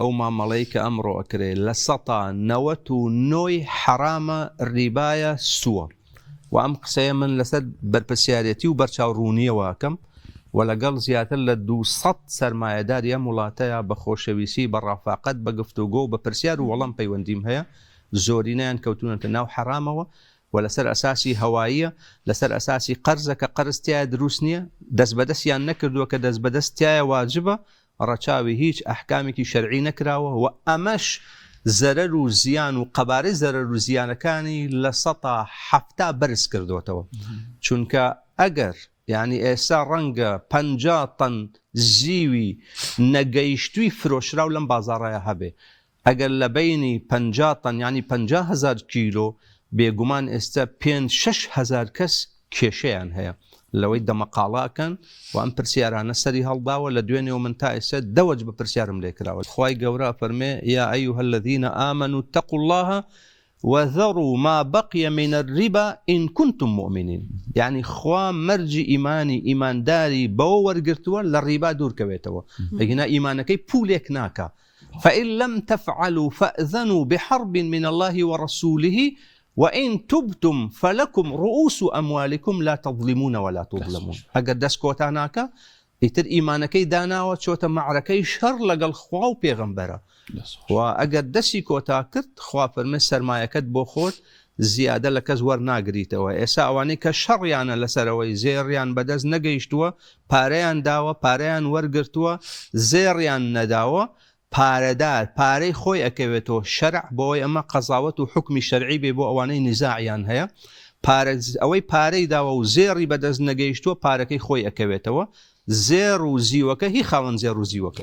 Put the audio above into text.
ئەو مامەڵەی کە ئەمڕۆ ئەکرێ لە سەتا نەوەت و نۆی حەرامە ڕیبایە سووە و ئەم قسەیە من لەسەر بەرپرسیارەتی و بەرچاو ڕوونیەوە ئەکەم و لەگەڵ زیاتر لە 200 سەرمایەداری ئەم وڵاتەیا بە خۆشەویستی بە ڕافاقەت بە گفتوگۆ و بە پرسیار و وەڵام پەیوەندیم هەیە زۆرینەیان کەوتوونەتە ناو حەرامەوە و لەسەر ئەساسی هەواییە لەسەر ئەساسی قەرزە کە قەرز تیایە دروست نییە دەست بەدەستیان نەکردووە کە دەست بەدەست تیایە واجبە ڕەچاوی هیچ ئەحکامێکی شەرعی نەکراوە و ئەمەش زەرەر و زیان و قەبارەی زەرەر و زیانەکانی 70% بەرز کردووەتەوە چونکە ئەگەر یانی ئێستا ڕەنگە 50 تەن زیوی نەگەیشتووی فرۆشراو لەم بازاڕەیا هەبێ ئەگەر لە بەینی 50 تەن یانی 50 هەزار کیلۆ بێگومان ئێستا پێنج شەش هەزار کەس کێشەیان هەیە لەوەی دەمەقاڵە ئەکەن و ئەم پرسیارانە سەری هەڵداوە لە دوێنێوە من تا ئێستا دە وەجبە پرسیارم لێ کراوە خوای گەورە ئەفەرمێ یا ایها الذین آمنوا اتقوا الله وذروا ما بقی من الربا ان کنتم مؤمنین یعنی خوا مەرجی ئیمانی ئیمانداری بەوە وەرگرتووە لە ڕیبا دوور کەوێتەوە ئەگینا ئیمانەکەی پولێک ناکا فإن لم تفعلوا فأذنوا بحرب من الله ورسوله وإن تبتم فلکم رؤوس اموالکم لا تظلمون ولا تظلمون ئەگەر دەست کۆتا ناکا ئیتر ئیمانەکەی داناوە چۆتە مەعرەکەی شەڕ لەگەڵ خوا و پێغەمبەرە و ئەگەر دەستی کۆتا کرد خوا فەرمێ سەرمایەکەت بۆ خۆت زیادە لە کەس وەرناگریتەوە ئێستا ئەوانەی کە شەڕیانە لەسەرەوەی زێڕیان بەدەست نەگەیشتووە پارەیان داوە پارەیان وەرگرتووە زێڕیان نەداوە پارەدار پارەی خۆی ئەکەوێتەوە شەرع بۆی ئەمە قەزاوەت و حوکمی شەرعی بێ بۆ ئەوانەی نیزاعیان هەیە پارە ئەوەی پارەی داوە و زێڕی بەدەست نەگەیشتووە پارەکەی خۆی ئەکەوێتەوە زێڕ و زیوەکە هی خاوەن زێڕ و زیوەکەیە.